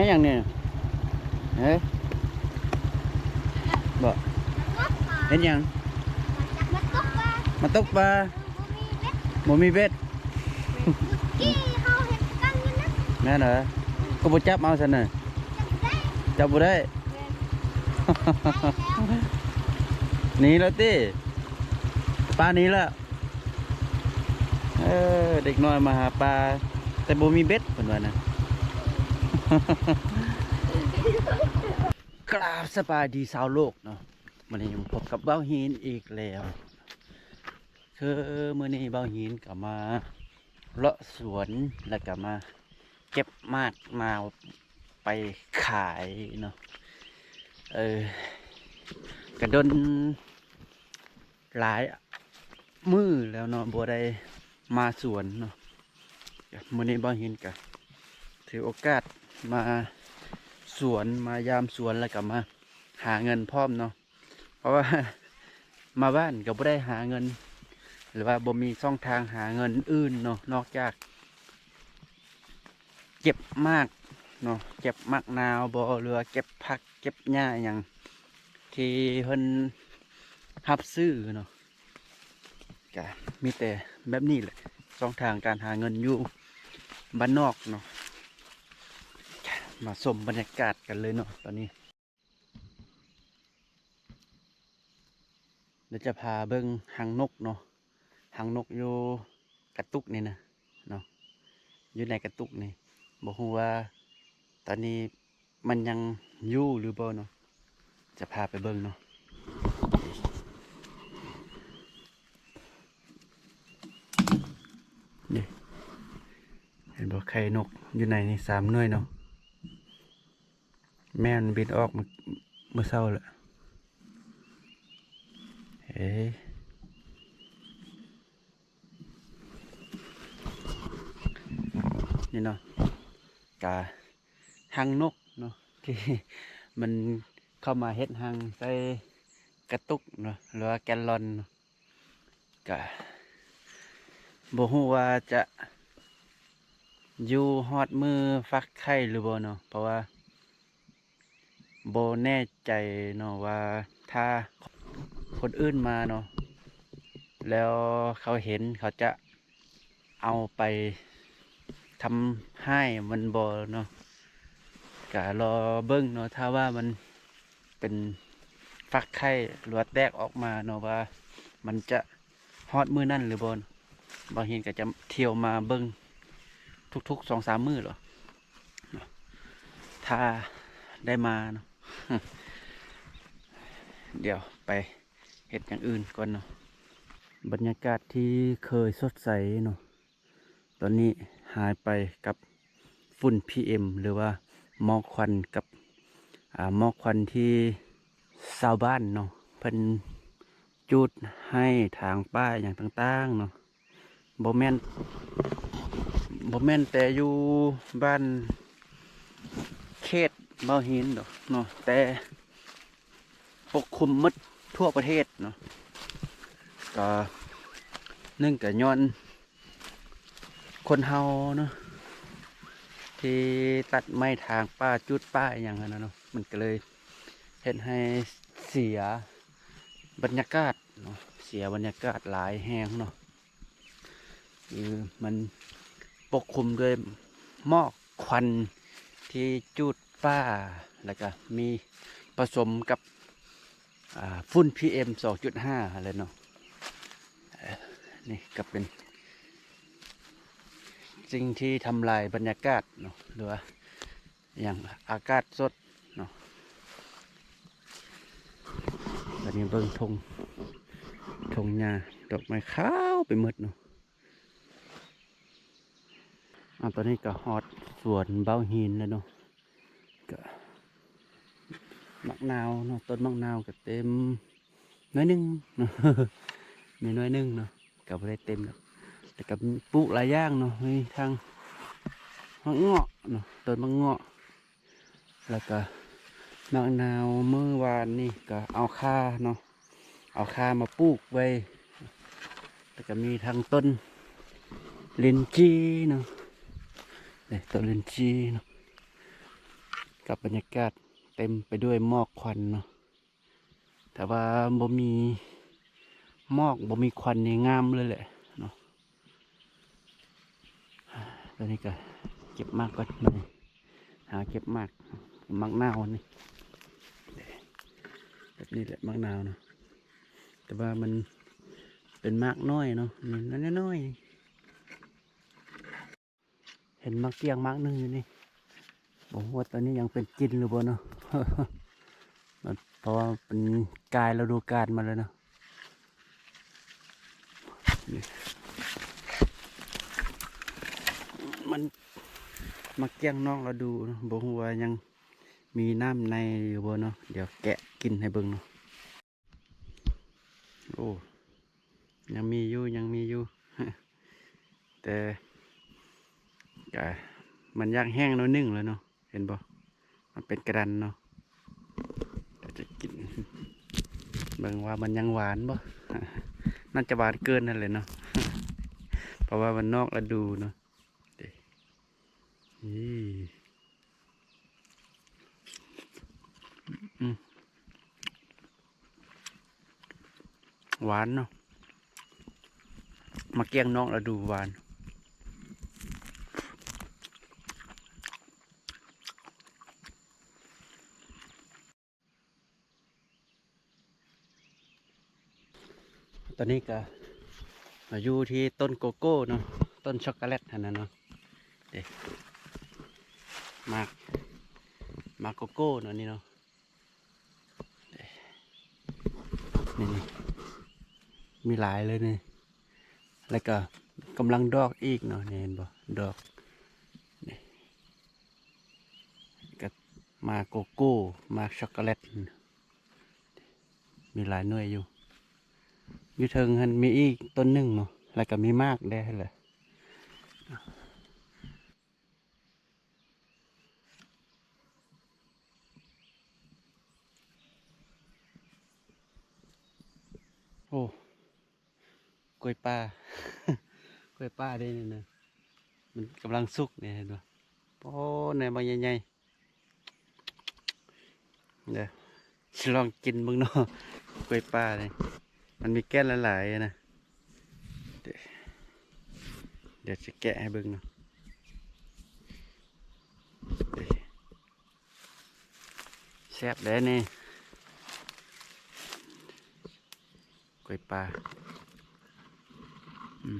ຫຍັງນີ້? ເອີ ບໍ່ ເຮັດຫຍັງ? ມາຕົກປາ. ມາຕົກປາ? ບໍ່ມີເບັດ. ແມ່ນເດີ. ກໍບໍ່ຈັບເອົາຊັ້ນນະ. ຈັບບໍ່ໄດ້. ໜີແລ້ວຕິ? ປາໜີແລ້ວ. ເອີ ເດັກນ້ອຍມາຫາປາ ແຕ່ບໍ່ມີເບັດ ເພິ່ນວ່ານະ. ກາບສະບາຍດີຊາວໂລກເນາະ, ມື້ນີ້ມາພົບກັບບ່າວຫີນອີກແລ້ວ. ຄືມື້ນີ້ບ່າວຫີນກໍມາເລາະສວນ ແລ້ວກໍມາເກັບໝາກນາວໄປຂາຍເນາະ. ເອີ ກະດົນ ຫຼາຍມື້ແລ້ວເນາະ ບໍ່ໄດ້ມາສວນເນາະ. ມື້ນີ້ບ່າວຫີນກະຖືໂອກາດມາສວນ ມາຢາມສວນ ແລ້ວກະມາຫາເງິນພ້ອມເນາະ, ເພາະວ່າມາບ້ານກະບໍ່ໄດ້ຫາເງິນ ຫຼືວ່າບໍ່ມີຊ່ອງທາງຫາເງິນອື່ນເນາະ ນອກຈາກເກັບໝາກເນາະ, ເກັບໝາກນາວບໍ ຫຼືວ່າເກັບຜັກ ເກັບຫຍ້າຫຍັງທີ່ເພິ່ນຮັບຊື້ເນາະ. ກະມີແຕ່ແບບນີ້ແຫຼະ ຊ່ອງທາງການຫາເງິນຢູ່ບ້ານນອກເນາະ. ມາຊົມບັນຍາກາດກັນເລີຍເນາະຕອນນີ້. ດຽວຈະພາເບິ່ງຮັງນົກເນາະ, ຮັງນົກຢູ່ກະຕຸກນີ້ນະເນາະ, ຢູ່ໃນກະຕຸກນີ້. ບໍ່ຮູ້ວ່າຕອນນີ້ມັນຍັງຢູ່ຫຼືບໍ່ເນາະ, ຈະພາໄປເບິ່ງເນາະ. ນີ້ ເຫັນບໍ່ ໄຂ່ນົກຢູ່ໃນນີ້ສາມໜ່ວຍເນາະ. ແມ່ມັນບິນອອກມື້ ມື້ເຊົ້າແຫຼະ. ເອີ ນີ້ເນາະ ກະຮັງນົກເນາະ ທີ່ມັນເຂົ້າມາເຮັດຮັງໃສ່ກະຕຸກເນາະ ຫຼືວ່າແກນລອນເນາະ. ກະບໍ່ຮູ້ວ່າຈະຢູ່ຮອດມື້ຟັກໄຂ່ຫຼືບໍ່ເນາະ, ເພາະວ່າບໍ່ແນ່ໃຈເນາະວ່າຖ້າຄົນອື່ນມາເນາະ ແລ້ວເຂົາເຫັນ ເຂົາຈະເອົາໄປທຳຮ້າຍມັນບໍ່ເນາະ. ກະລໍເບິ່ງເນາະ, ຖ້າວ່າມັນ ເປັນຟັກໄຂ່ ຫຼືວ່າແຕກອອກມາເນາະ ວ່າມັນຈະຮອດມື້ນັ້ນຫຼືບໍ່. ບ່າວຫີນກໍຈະທ່ຽວມາເບິ່ງທຸກໆສອງສາມມື້ເນາະ ຖ້າໄດ້ມາເນາະ. ດຽວໄປເຮັດຢ່າງອື່ນກ່ອນເນາະ. ບັນຍາກາດທີ່ເຄີຍສົດໃສເນາະ ຕອນນີ້ຫາຍໄປກັບຝຸ່ນ ພີເອັມ ຫຼືວ່າໝອກຄວັນກັບ ອາ ໝອກຄວັນທີ່ຊາວບ້ານເນາະ ເພິ່ນຈູດໄຮ່ຖາງປ່າຫຍັງຕ່າງໆເນາະ. ບໍ່ແມ່ນ ບໍ່ແມ່ນແຕ່ຢູ່ບ້ານເຂດບ່າວຫີນດອກເນາະ ແຕ່ປົກຄຸມໝົດທົ່ວປະເທດເນາະ. ກໍໜຶ່ງກໍຍ້ອນ ຄົນເຮົາເນາະ ທີ່ຕັດໄມ້ຖາງປ່າ ຈູດປ່າອີ່ຫຍັງຫັ້ນນະເນາະ ມັນກໍເລີຍເຮັດໃຫ້ເສຍບັນຍາກາດເນາະ ເສຍບັນຍາກາດຫຼາຍແຮງເນາະ. ຄືມັນປົກຄຸມດ້ວຍໝອກຄວັນທີ່ຈູດປ່າ ແລ້ວກໍມີປະສົມກັບ ອາ ຝຸ່ນ ພີເອັມ ສອງຈຸດຫ້າຫັ້ນແຫຼະເນາະ. ເອີ ນີ້ກໍເປັນສິ່ງທີ່ທຳລາຍບັນຍາກາດເນາະ ຫຼືວ່າຫຍັງ ອາກາດສົດເນາະ. ບັດນີ້ເບິ່ງທົ່ງ ທົ່ງຫຍ້າ ດອກໄມ້ຂາວໄປໝົດເນາະ. ອາ ຕອນນີ້ກໍຮອດສວນບ່າວຫີນແລ້ວເນາະ. ກະໝາກນາວເນາະ ຕົ້ນໝາກນາວກະເຕັມໜ້ອຍໜຶ່ງເນາະ ມີໜ້ອຍໜຶ່ງເນາະ ກະບໍ່ໄດ້ເຕັມດອກ. ແລ້ວກະປູກຫຼາຍຢ່າງເນາະ ມີທັງໝາກເງາະເນາະ ຕົ້ນໝາກເງາະ ແລ້ວກະໝາກນາວ ມື້ວານນີ້ກະເອົາຂ່າເນາະ ເອົາຂ່າມາປູກໄວ້ ແລ້ວກໍມີທັງຕົ້ນລິນຈີ່ເນາະ ນີ້ ຕົ້ນລິນຈີ່ເນາະ. ກັບບັນຍາກາດເຕັມໄປດ້ວຍໝອກຄວັນເນາະ. ຖ້າວ່າບໍ່ມີໝອກ ບໍ່ມີຄວັນນີ້ງາມເລີຍແຫຼະເນາະ. ຕອນນີ້ກໍເກັບໝາກກ່ອນ ບັດນີ້ຫາເກັບໝາກ ໝາກນາວນີ້ ແບບນີ້ແຫຼະໝາກນາວເນາະ. ແຕ່ວ່າມັນເປັນໝາກນ້ອຍເນາະ ນີ້ນ້ອຍໆ. ເຫັນໝາກກ້ຽງໝາກໜຶ່ງຢູ່ນີ້ ບໍ່ຮູ້ວ່າຕອນນີ້ຍັງເປັນກິ່ນຫຼືບໍ່ເນາະ ເພາະວ່າເປັນກາຍລະດູການມາແລ້ວເນາະ. ມັນໝາກກ້ຽງນອກລະດູເນາະ ບໍ່ຮູ້ວ່າຍັງມີນ້ຳໃນຢູ່ບໍ່ເນາະ. ດຽວແກະກິນໃຫ້ເບິ່ງເນາະ. ໂອ້ ຍັງມີຢູ່ ຍັງມີຢູ່ ແຕ່ກະມັນຢາກແຫ້ງໜ້ອຍໜຶ່ງແລ້ວເນາະ. ເຫັນບໍ່ ມັນເປັນກະດັນເນາະ. ດຽວຈະກິນເບິ່ງວ່າມັນຍັງຫວານບໍ່. ໜ້າຈະຫວານເກີນນັ້ນແຫຼະເນາະ ເພາະວ່າມັນນອກລະດູເນາະ. ເດ້ ນີ້ ອືມ ຫວານເນາະ ໝາກກ້ຽງນອກລະດູ ຫວານ. ຕອນນີ້ກໍມາຢູ່ທີ່ຕົ້ນໂກໂກ້ເນາະ ຕົ້ນຊັອກໂກແລັດຫັ້ນນະເນາະ. ເດ້ ໝາກ ໝາກໂກໂກ້ເນາະ ນີ້ເນາະ. ນີ້ໆ ມີຫຼາຍເລີຍນີ້ ແລ້ວກໍກຳລັງດອກອີກເນາະ. ນີ້ເຫັນບໍ່ ດອກ ນີ້ ກໍໝາກໂກໂກ້ ໝາກຊັອກໂກແລັດ ມີຫຼາຍໜ່ວຍຢູ່. ຢູ່ເທິງຫັ້ນມີອີກຕົ້ນໜຶ່ງເນາະ ແລ້ວກໍມີໝາກແດ່ຫັ້ນແຫຼະ. ໂອ້ ກ້ວຍປ່າ ກ້ວຍປ່າເດ້ນີ້ນະ ມັນກຳລັງສຸກນີ້ ເຫັນບໍ່? ໂອ້ ແນວບັກໃຫຍ່ໆ ເດີ ຊິລອງກິນເບິ່ງເນາະ ກ້ວຍປ່ານີ້ ມັນມີແກ່ນຫຼາຍໆນະ. ເດ ດຽວຊິແກະໃຫ້ເບິ່ງເນາະ. ເດ ແຊບເດ້ນີ້ ກ້ວຍປ່າ ອືມ.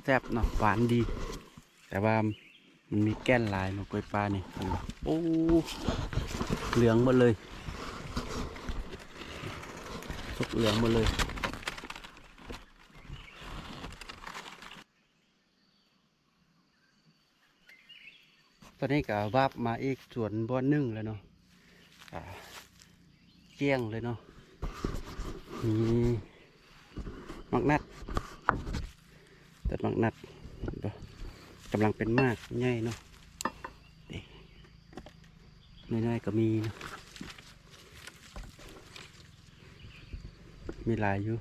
ແຊບເນາະ ຫວານດີ ແຕ່ວ່າມັນມີແກ່ນຫຼາຍເນາະ ກ້ວຍປ່ານີ້. ໂອ້ ເຫຼືອງໝົດເລີຍ ສຸກເຫຼືອງໝົດເລີຍ. ຕອນນີ້ກໍວາບມາອີກສວນບ່ອນໜຶ່ງແລ້ວເນາະ ອ່າ ກ້ຽງເລີຍເນາະ ມີໝາກນັດ ຕົ້ນໝາກນັດ ເຫັນບໍ່ ກຳລັງເປັນໝາກໃຫຍ່ເນາະ ນີ້ ນ້ອຍໆກໍມີເນາະ ມີຫຼາຍຢູ່.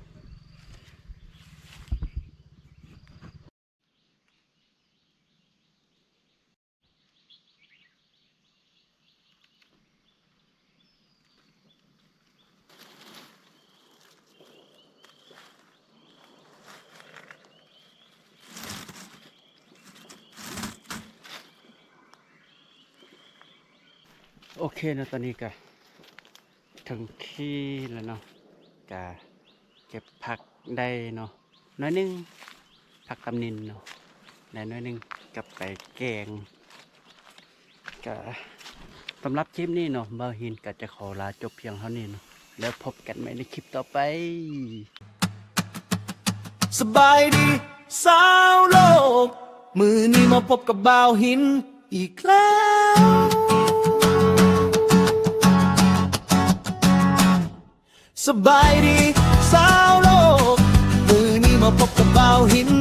ໂອເຄເນາະ ຕອນນີ້ກະເຖິງທີ່ແລ້ວເນາະ ກະເກັບຜັກໄດ້ເນາະ ໜ້ອຍໜຶ່ງ ຜັກຕຳນິນເນາະ ໄດ້ໜ້ອຍໜຶ່ງ ກັບໄປແກງ. ກະສຳລັບຄລິບນີ້ເນາະ ບ່າວຫີນກະຈະຂໍລາຈົບພຽງເທົ່ານີ້ເນາະ ແລ້ວພົບກັນໃໝ່ໃນຄລິບຕໍ່ໄປ. ສະບາຍດີຊາວໂລກ ມື້ນີ້ມາພົບກັບບ່າວຫີນອີກແລ້ວ. ສະບາຍດີຊາວໂລກ ມື້ນີ້ມາພົບກັບບ່າວຫີນ